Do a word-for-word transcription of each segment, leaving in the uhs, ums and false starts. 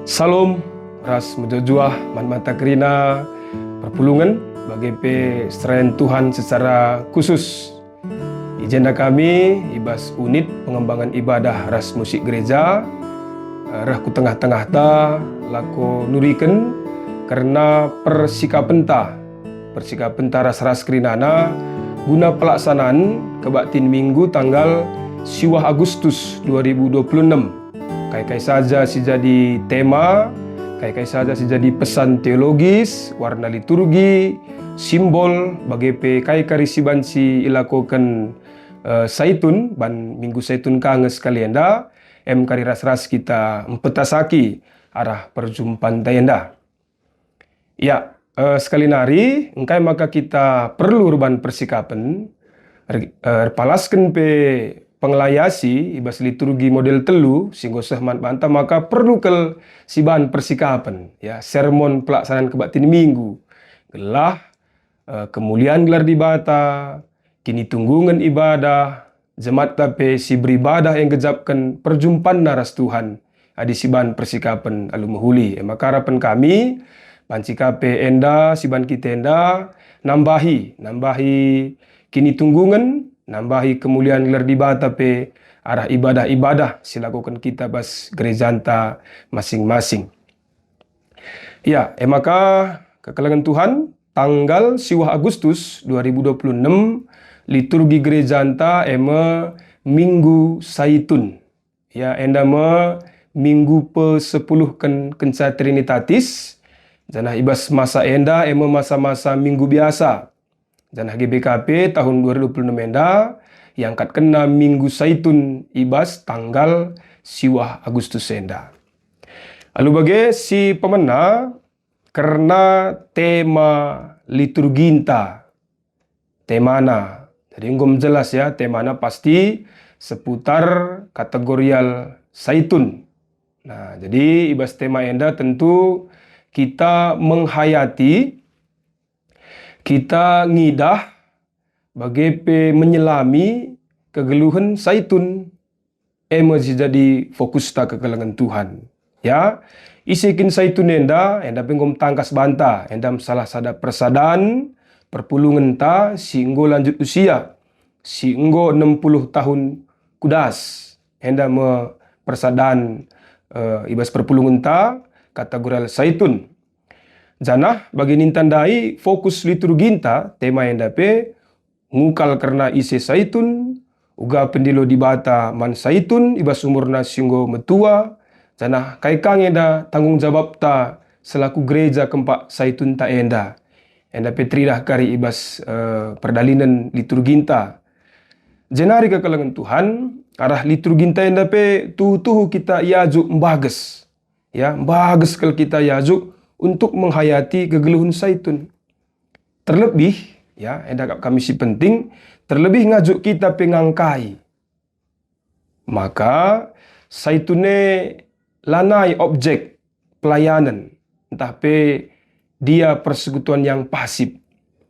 Salom, ras mejuah-juah man banta kerina perpulungen, bage pe serayan Tuhan secara khusus. I jenda kami i bas unit pengembangan ibadah ras musik gereja, eh, reh ku tengah-tengahta lako nuriken kerna persikapenta, persikapenta ras-ras kerinana guna pelaksanaan kebaktin Minggu tanggal siwah Agustus dua ribu dua puluh enem. Kai-kai saja si jadi tema, kai-kai saja si jadi pesan teologis, warna liturgi, simbol, bage pe kai kari si banci ilakoken, eh, Saitun, ban Minggu Saitun ka nge sekali enda, em kari ras-ras kita mpetasaki arah perjumpanta enda. Ya, eh, sekali nari, engkai maka kita perlu erban persikapen, er-, eh, erpalasken pe pengelayasi i bas liturgi model telu, si enggo seh man banta maka perlu kal siban persikapen, ya, sermon pelaksanaan kebaktin Minggu, gelah, eh, kemulian gelar Dibata, kinitunggungan ibadah, jematta pe si beribadah e nggejapken perjumpanna ras Tuhan, adi siban persikapen alu mehuli. E maka arapen kami, banci ka pe enda siban kita enda nambahi, nambahi kinitunggungan, nambahi kemulian gelar Dibata pe arah ibadah-ibadah si lakoken kita bas gerejanta masing-masing. Ya, e maka kekelengen Tuhan, tanggal siwah Agustus dua ribu dua puluh enem, liturgi gerejanta e me Minggu Saitun. Ya, enda me Minggu pesepuluhken kenca Trinitatis, janah i bas masa enda e me masa-masa Minggu Biasa. Janah G B K P tahun dua ribu dua puluh enem enda iangkatkenna Minggu Saitun i bas tanggal siwah Agustus enda. Alu bage si pemena kerna tema liturginta, temana. Jadi enggo jelas ya, temana pasti seputar kategorial Saitun. Nah, jadi i bas tema enda tentu kita menghayati, kita ngidah, bage pe menyelami kegeluhen Saitun. E me si jadi fokusta kekelengen Tuhan. Ya, ise kin Saitun enda, enda pe enggo metangkas banta, enda me salah sada persadan perpulungenta si enggo lanjut usia, si enggo enam puluh tahun ku das. Enda me persadan, eh, i bas perpulungenta kategorial Saitun. Janah bagi ninta ndai fokus liturginta, tema enda pe ngukal kerna ise Saitun, uga pendilo Dibata man Saitun i bas umurna si enggo metua, janah kai ka nge enda tanggung jawabta selaku gereja kempak Saitunta enda. Enda pe teridah kari i bas, eh, perdalinen liturginta. Jenari kekelengen Tuhan, arah liturginta enda pe tuhu-tuhu kita iajuk mbages. Ya, mbages kal kita iajuk untuk menghayati kegeluhen Saitun. Terlebih, ya, enda kap kami si penting, terlebih ngajuk kita pe ngangkai. Maka, Saitun e lanai objek pelayanen, ntah pe dia persekutuan yang pasif.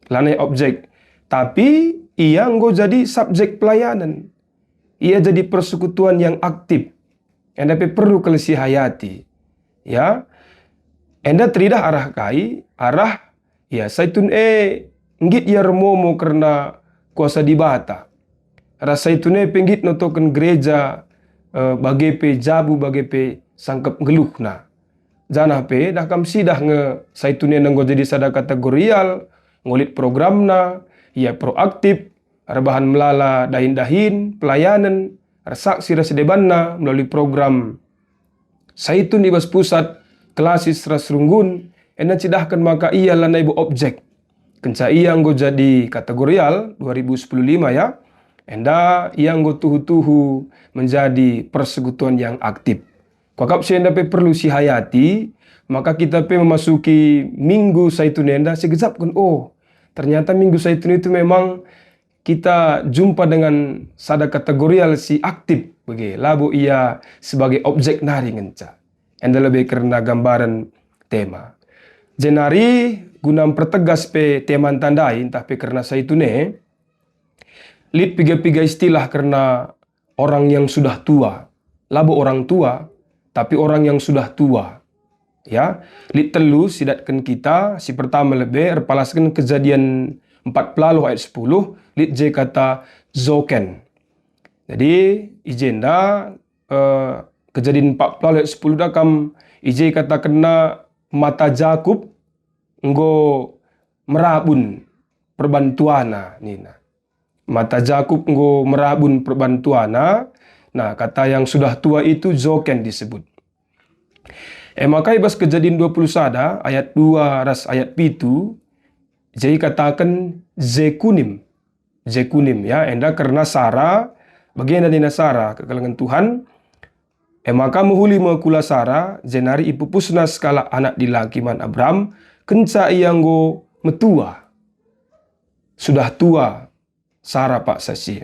Lanai objek, tapi ia enggo jadi subjek pelayanen. Ia jadi persekutuan yang aktif. Enda pe perlu kal sihayati. Ya. Enda teridah arah kai? Arah, ya, Saitun e nggit ia ermomo kerna kuasa Dibata. Ras Saitun e pe nggit notoken gereja, eh, bage pe jabu, bage pe sangkep nggeluhna. Janah pe, dah kam sidah nge Saitun e enggo jadi sada kategorial, ngulit programna, ia proaktif, erbahan melala dahin-dahin, pelayanen, ersaksi ras debanna melalui program Saitun i bas pusat, klasis ras runggun, enda cidahken maka ia lanai bo objek. Kenca ia enggo jadi kategorial dua ribu sepuluh lima ya, enda ia enggo tuhu-tuhu menjadi persekutuan yang aktif. Kuakap si enda pe perlu sihayati, maka kita pe memasuki Minggu Saitun enda sigejapken, oh, ternyata Minggu Saitun itu memang kita jumpa dengan sada kategorial si aktif bage, labo ia sebagai objek nari ngenca. Enda lebe kerna gambaren tema. Jenari guna mpertegas pe temanta ndai ntah pe kerna Saitun e, lit piga-piga istilah kerna orang yang sudah tua. Labo orang tua, tapi orang yang sudah tua. Ya, lit telu sidatken kita, si pertama lebe erpalasken Kejadian empat pelalu ayat sepuluh, lit je kata zoken. Jadi, i jenda, eh, Kejadian empat pelalu ayat sepuluh da kam, i je katakenna mata Jakup enggo merabun perban tuana, nina. Mata Jakup enggo merabun perban tuana. Nah, kata yang sudah tua itu zoken disebut. E maka i bas Kejadian dua puluh sada ayat dua ras ayat pitu, je ikataken Zekunim. Zekunim, ya, enda kerna Sara, bagenda nina Sara, kekelengen Tuhan, e maka mehuli me kula Sara, jenari ipupusna sekalak anak dilaki man Abram, kenca ia enggo metua. Sudah tua Sara paksa si.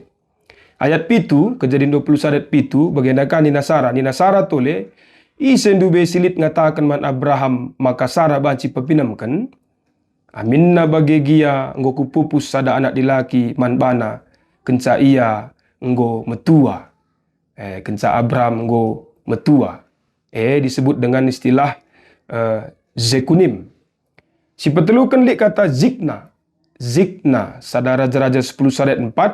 Ayat pitu, Kejadian dua puluh sada ayat pitu, bagenda ka nina Sara, nina Sara tole, "Ise ndube si lit ngataken man Abraham maka Sara banci pepinemken? Aminna bage gia enggo kupupus sada anak dilaki man bana, kenca ia enggo metua." Eh, kenca Abraham enggo metua. Eh, disebut dengan istilah, eh, Zekunim. Si peteluken lit kata Zikna. Zikna, sada Raja-Raja sepuluh sada ayat empat,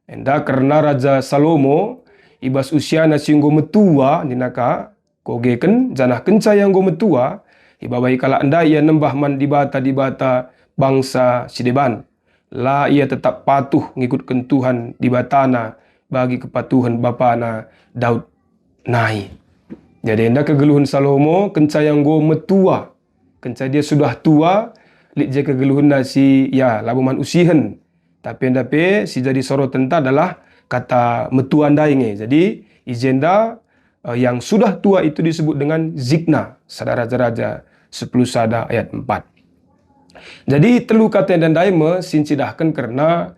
enda kerna Raja Salomo, i bas usiana si enggo metua, nina ka, kogeken, janah kenca ia enggo metua, ibabai kalak ndai ia nembah man dibata-dibata bangsa si deban. La ia tetap patuh ngikutken Tuhan Dibatana bagi kepatuhen bapana Daud nai. Jadi enda kegeluhen Salomo kenca ia enggo metua. Kenca dia sudah tua, lit je kegeluhenna si, ya, labo man usihen. Tapi enda pe si jadi sorotenta adalah kata metua ndai nge. Jadi, i jenda, eh, yang sudah tua itu disebut dengan Zikna, sada Raja-Raja sepuluh sada ayat empat. Jadi, telu kata enda ndai me si ncidahken kerna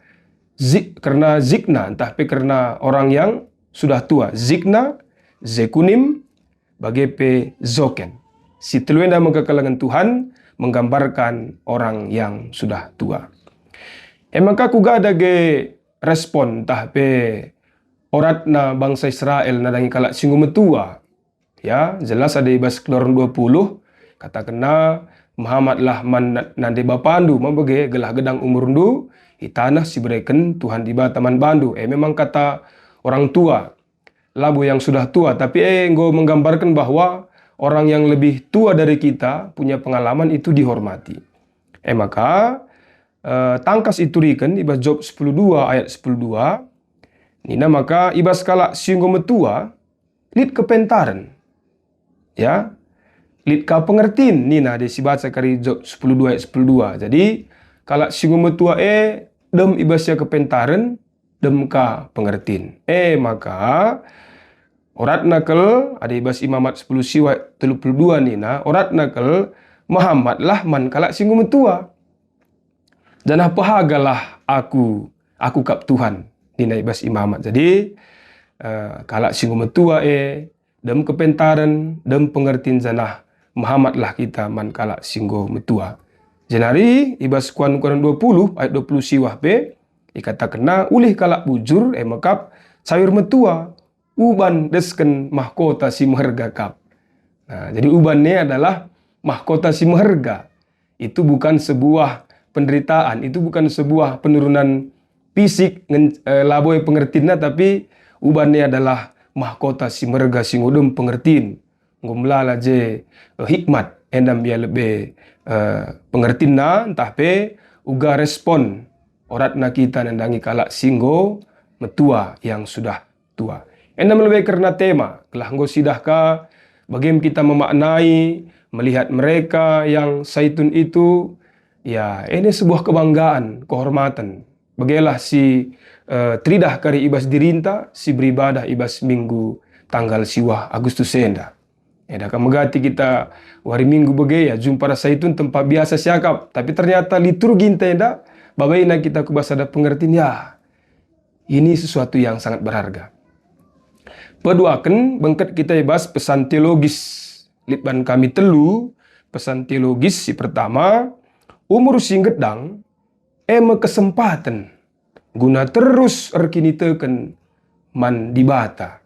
zik-, kerna Zikna, ntah pe kerna orang yang sudah tua. Zikna, Zekunim, bage pe Zoken. Si telu enda me kekelengen Tuhan menggambarkan orang yang sudah tua. E maka kuga dage respon ntah pe oratna bangsa Israel nandangi kalak si enggo metua? Ya, jelas ada i bas Keluaran dua puluh, katakenna, "Mehamatlah man na-, nande bapandu, mabege gelah gedang umurndu i taneh si ibereken Tuhan Dibata man bandu." Eh, memang kata orang tua, labo yang sudah tua, tapi, eh, enggo menggambarkan bahwa orang yang lebih tua dari kita punya pengalaman itu dihormati. Eh, maka, eh, tangkas ituriken i bas Job sepuluh dua ayat sepuluh dua, nina maka i bas kalak si enggo metua, lit kepentaren. Ya, lit ka pengertin, nina adi sibaca kari Job sepuluh dua ayat sepuluh dua. Jadi, kalak si enggo metua e dem i bas ia kepentaren, dem ka pengertin. E maka, oratna kal, adi i bas Imamat sepuluh siwah telu puluh dua nina, oratna kal, "Mehamatlah man kalak si enggo metua. Janah pehagalah aku, aku kap Tuhan," nina i bas Imamat. Jadi, eh, kalak si enggo metua e, dem kepentaren, dem pengertin, janah mehamatlah kita man kalak si enggo metua. Jenari, i bas Kuan-kuan dua puluh ayat dua puluh siwah pe, ikatakenna ulih kalak bujur, e mekap sayur metua, uban desken mahkota si meherga kap. Nah, jadi uban e adalah mahkota si meherga. Itu bukan sebuah penderitaan, itu bukan sebuah penurunan fisik, ngen-, eh, labo e pengertinna, tapi uban e adalah mahkota si meherga si enggo dem pengertin. Enggo melala je, eh, hikmat, enda me ia lebe, eh, pengertinna, ntah pe uga respon oratna kita nandangi kalak si enggo metua yang sudah tua. Enda me lebe kerna tema, gelah enggo sidah ka, bage me kita memaknai, melihat mereka yang saitun itu, ya, ini sebuah kebanggaan, kehormatan. Bagelah si, eh, teridah kari i bas dirinta, si beribadah i bas minggu tanggal siwah Agustus enda. Enda ka megati kita wari Minggu bage, ya, jumpa ras saitun tempa biasa siakap. Tapi ternyata liturgi enda, babaina kita ku bas sada pengertin, ya, ini sesuatu yang sangat berharga. Peduaken, bengket kita i bas pesan teologis. Lit ban kami telu, pesan teologis si pertama, umur si nggedang, e me kesempaten guna terus erkiniteken man Dibata.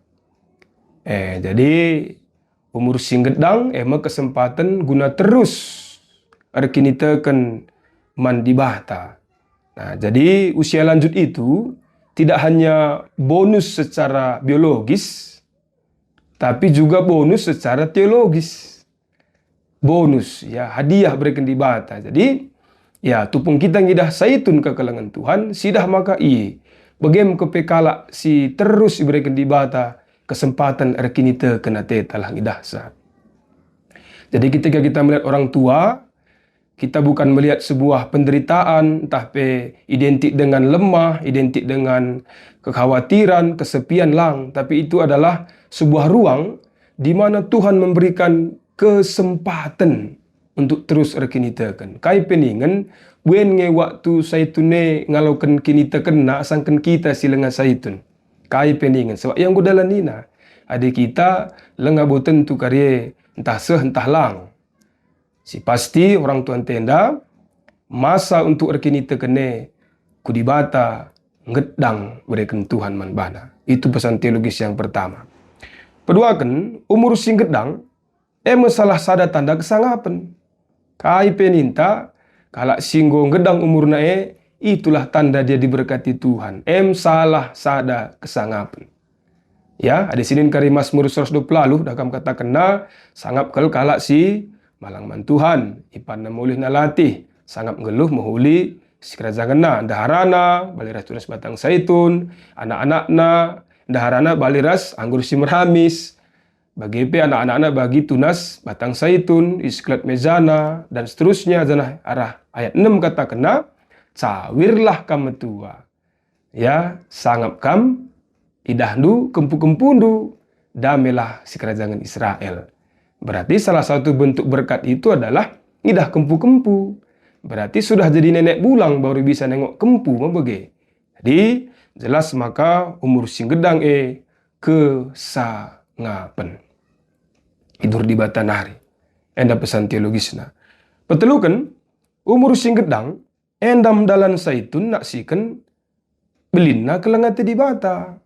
Eh, jadi, Umur si nggedang e me kesempaten guna terus erkiniteken man Dibata. Nah, jadi usia lanjut itu tidak hanya bonus secara biologis, tapi juga bonus secara teologis. Bonus, ya, hadiah bereken Dibata. Jadi, ya, tupung kita ngidah saitun kekelengen Tuhan, sidah maka i, begem kepe kalak si terus ibereken Dibata kesempaten erkiniteken ateta lah ngidahsa. Jadi, ketika kita melihat orang tua, kita bukan melihat sebuah penderitaan, entah pe identik dengan lemah, identik dengan kekhawatiran, kesepian, lang, tapi itu adalah sebuah ruang di mana Tuhan memberikan kesempatan untuk terus erkiniteken. Kai pe ningen, buen nge waktu saitun e ngaloken kinitekenna asangken kita si langa saitun. Kai pe ningen, sebab ia enggo dalanina. Adi kita langa bo tentu kari e, ntah seh ntah lang. Si pasti orang tua ntenda, masa untuk erkiniteken e ku Dibata nggedang bereken Tuhan man bana. Itu pesan teologis yang pertama. Peduaken, umur si nggedang, e me salah sada tanda kesangapen. Kai pe ninta, kalak si enggo nggedang umurna e, itulah tanda dia diberkati Tuhan. Em salah sada kesangapen. Ya, adi sinin kari Masmur seratus dua puluh lalu, dah kam katakenna, sangap kal kalak si malang man Tuhan, ipanna mulihna latih, sangap nggeluh mehuli sikerajangenna, ndaharana, bali ras tunas batang saitun, anak-anakna, ndaharana bali ras anggur si meramis, bage pe anak-anakna bagi tunas batang saitun, isekelet mejana, dan seterusnya, janah arah ayat enem katakenna, cawirlah kam metua. Ya, sangap kam, idahndu kempu-kempundu, damelah sikerajangen Israel. Berarti salah satu bentuk berkat itu adalah ngidah kempu-kempu. Berarti sudah jadi nenek bulang baru bisa nengok kempu mebege. Jadi, jelas maka umur si nggedang e kesangapen. Idur Dibata nari. Enda pesan teologisna. Peteluken, umur si nggedang enda dalan saitun naksiken belinna keleng ate Dibata.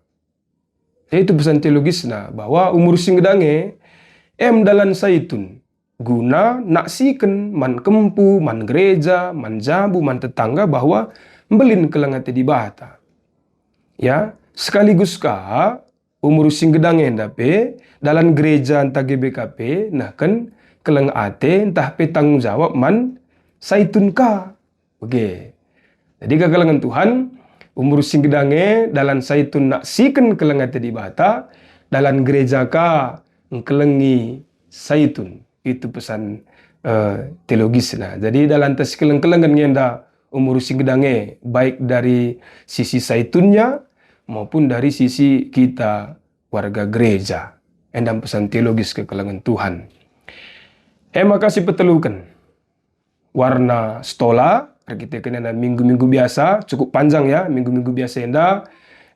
Yaitu pesan teologisna bahwa umur si nggedang e em dalan saitun guna naksiken man kempu, man gereja, man jabu, man tetangga bahwa mbelin keleng ate Dibata. Ya, sekaligus ka umur si nggedang enda pe dalan gereja ntah G B K P nehken keleng ate ntah pe tanggung jawab man saitun ka. Oke. Jadi kekelengen Tuhan, umur si nggedang e dalan saitun naksiken keleng ate Dibata, dalan gereja ka engkelengi saitun. Itu pesan, eh, teologisna. Jadi dalan tes keleng-kelengen ngenda umur si nggedang e, baik dari sisi saitunnya maupun dari sisi kita warga gereja. Enda pesan teologis kekelengen Tuhan. E maka si peteluken, warna stola, erkiteken enda minggu-minggu biasa, cukup panjang ya, minggu-minggu biasa enda,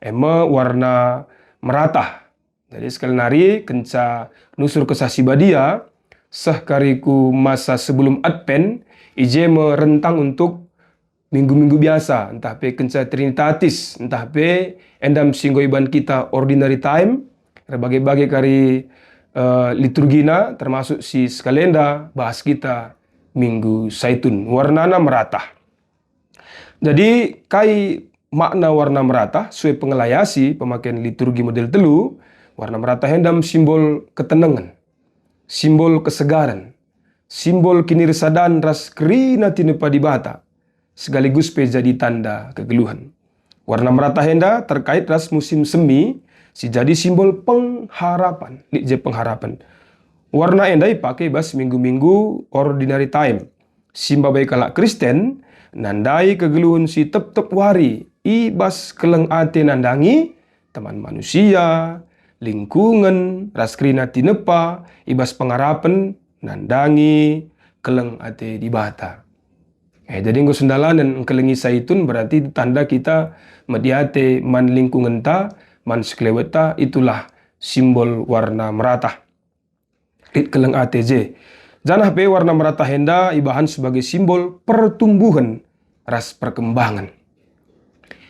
e me warna meratah. Jadi sekali nari kenca nusur Kesah Si Badia, seh kari ku masa sebelum Advent, i je me rentang untuk minggu-minggu biasa, ntah pe kenca Trinitatis, ntah pe enda si enggo iban kita ordinary time, erbage-bage kari, eh, liturgina, termasuk si sekalenda bahas kita Minggu Saitun, warnana meratah. Jadi, kai makna warna meratah? Sue pengelayasi pemaken liturgi model telu, warna meratah enda simbol ketenengen, simbol kesegaren, simbol kinirsadan ras kerina tinepa Dibata, sekaligus pe jadi tanda kegeluhen. Warna meratah enda terkait ras musim semi, si jadi simbol pengharapan. Lit je pengharapan. Warna enda ipake bas minggu-minggu ordinary time. Si mbabai kalak Kristen nandai kegeluhen si tep-tep wari i bas keleng ate nandangi teman manusia, lingkungen, ras kerina tinepa i bas pengarapen nandangi keleng ate Dibata. Eh, jadi enggo sendalanen engkelengi saitun berarti tanda kita mediate man lingkungenta, man sekelewetta, itulah simbol warna meratah. Lit keleng ate je. Janah pe warna meratah enda ibahan sebagai simbol pertumbuhan ras perkembangan.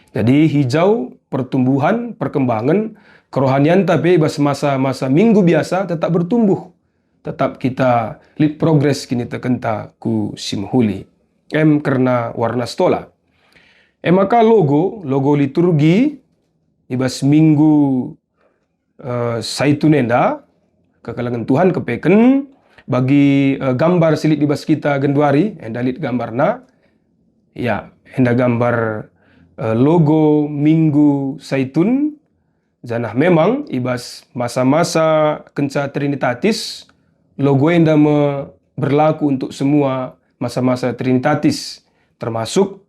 Jadi hijau, pertumbuhan, perkembangan, kerohanianta pe i bas masa-masa minggu biasa tetap bertumbuh. tetap kita lit progres kinitekenta ku si mehuli. Em kerna warna setola. E maka logo, logo liturgi i bas Minggu, eh, Saitun enda, kekelengen Tuhan kepeken bagi, eh, gambar si lit i bas kita genduari, enda lit gambarna. Ya, enda gambar, eh, logo Minggu Saitun, janah memang i bas masa-masa kenca Trinitatis, logo enda me berlaku untuk semua masa-masa Trinitatis, termasuk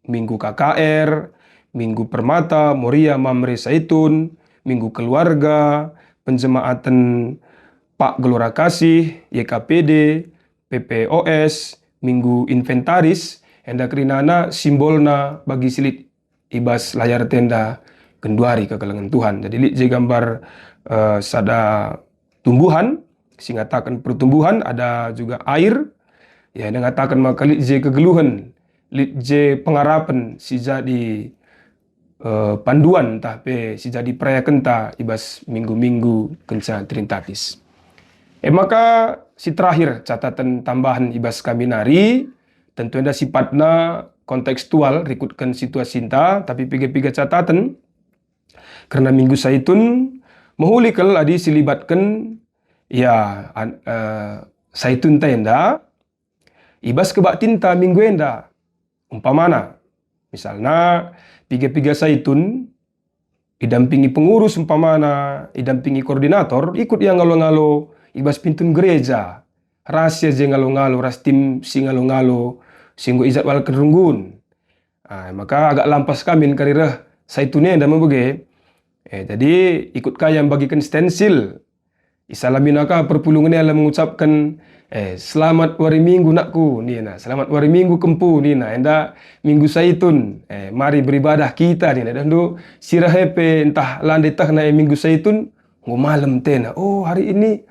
Minggu K K R, Minggu Permata, Moria, Mamre, Saitun, Minggu Keluarga, penjemaaten Pak Gelora Kasih, Y K P D, P P O S, Minggu Inventaris, enda kerinana simbolna bagi si lit i bas layar tenda genduari kekelengen Tuhan. Jadi lit je gambar, eh, sada tumbuhan, si ngataken pertumbuhan, ada juga air, ya, enda ngataken maka lit je kegeluhen, lit je pengarapen si jadi, eh, panduan ntah pe si jadi perayakenta i bas minggu-minggu kenca Trinitatis. E maka si terakhir catatan tambahan i bas kami nari, tentu enda sifatna kontekstual rikutken situasinta, tapi piga-piga catatan kerna Minggu Saitun, mehuli kal adi silibatken, ya, an-, eh, Saitun enda i bas kebaktinta minggu enda. Umpamana, misalna, piga-piga Saitun idampingi pengurus, umpamana, idampingi koordinator, ikut ia ngalo-ngalo i bas pintun gereja. Ras ia je ngalo-ngalo ras tim si ngalo-ngalo si enggo ijadwalken runggun. Ah, maka agak lampas kami kari reh Saitun enda me bage. Eh, jadi ikut ka ia mbagiken stensil. Isalamina ka perpulungen e la mengucapken, eh, "Selamat wari Minggu, nakku," nina. "Selamat wari Minggu, kempu," nina. Enda Minggu Saitun, eh, "Mari beribadah kita," nina. Dah ndu si reh e pe ntah la ndai tehna e Minggu Saitun, enggo malem tena. "Oh, hari ini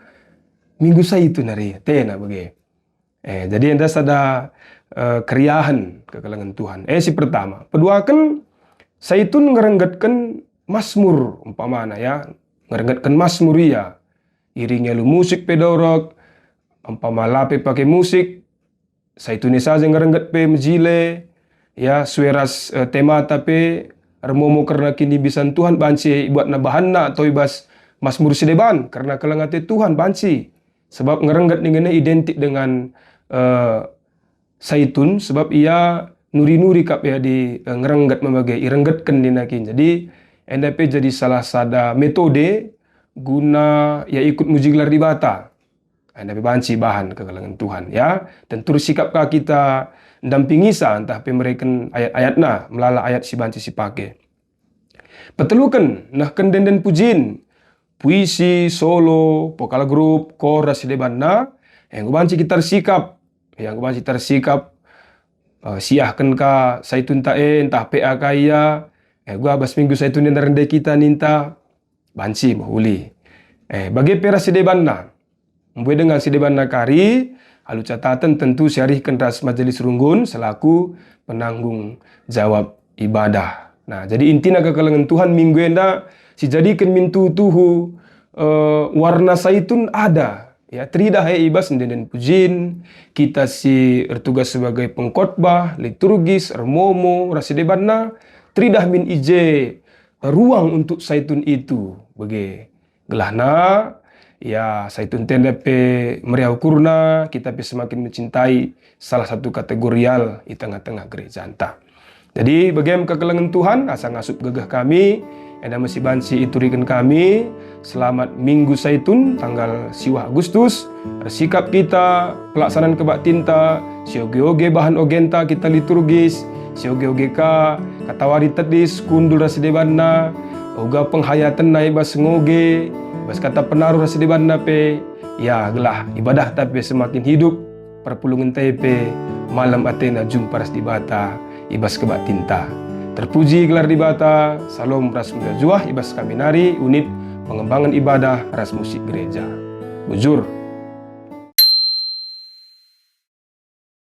Minggu Saitun hari," tena bage. Eh, jadi enda sada, eh, keriahen kekelengen Tuhan. Eh, si pertama. Peduaken, Saitun ngerenggetken Masmur, umpamana, ya. Ngerenggetken Masmur ia. Iringi alu musik pe dorok, umpama la pe pake musik, Saitun e saja ngerengget pe mejile, ya, sue ras, eh, temata pe ermomo kerna kinibisan Tuhan banci ibuatna bahanna atau i bas Masmur si deban kerna keleng ate Tuhan banci. Sebab ngerengget ningen e identik dengan, eh, Saitun, sebab ia nuri-nuri kap ia di, eh, ngerengget me bage, irenggetken nina kin. Jadi, enda pe jadi salah sada metode guna ia ikut muji gelar Dibata. Enda pe banci bahan kekelengen Tuhan, ya. Tentu ersikap ka kita ndampingisa ntah pe mereken ayat-ayatna, melala ayat si banci sipake. Peteluken, nehken ende-enden pujin, puisi, solo, vokal grup, kor ras si debanna, enggo banci kita ersikap, ya, enggo banci kita ersikap, eh, siahken ka Saitunta e, ntah P A ka ia, eh, enggo bas Minggu Saitun enda rende kita ninta, banci mehuli. Eh, bage pe ras si debanna. Mbue dengan si debanna kari, alu catatan tentu siarihken ras Majelis Runggun selaku penanggung jawab ibadah. Nah, jadi intina kekelengen Tuhan minggu enda sijadiken min tuhu-tuhu, eh, warna saitun ada. Ya, teridah e i bas ende-enden pujin, kita si ertugas sebagai pengkhotbah, liturgis, ermomo, ras si debanna, teridah min i je ruang untuk saitun itu, bage. Gelahna, ya, saitun enda pe meriah ukurna, kita pe semakin mencintai salah satu kategorial i tengah-tengah gerejanta. Jadi, bage me kekelengen Tuhan, asa ngasup gegeh kami, enda me si banci ituriken kami, selamat Minggu Saitun, tanggal siwah Agustus, ersikap kita, pelaksanan kebaktinta, sioge-oge bahan ogenta kita liturgis, sioge-oge ka, katawari tedis, kundul ras debanna, uga penghayatenna i bas ngoge, i bas kata penaruh ras debanna pe, ya, gelah ibadahta pe semakin hidup, perpulungenta e pe malem atena jumpa ras Dibata i bas kebaktinta. Terpuji gelar Dibata, salom ras mejuah-juah i bas kami nari unit pengembangan ibadah ras musik gereja. Bujur.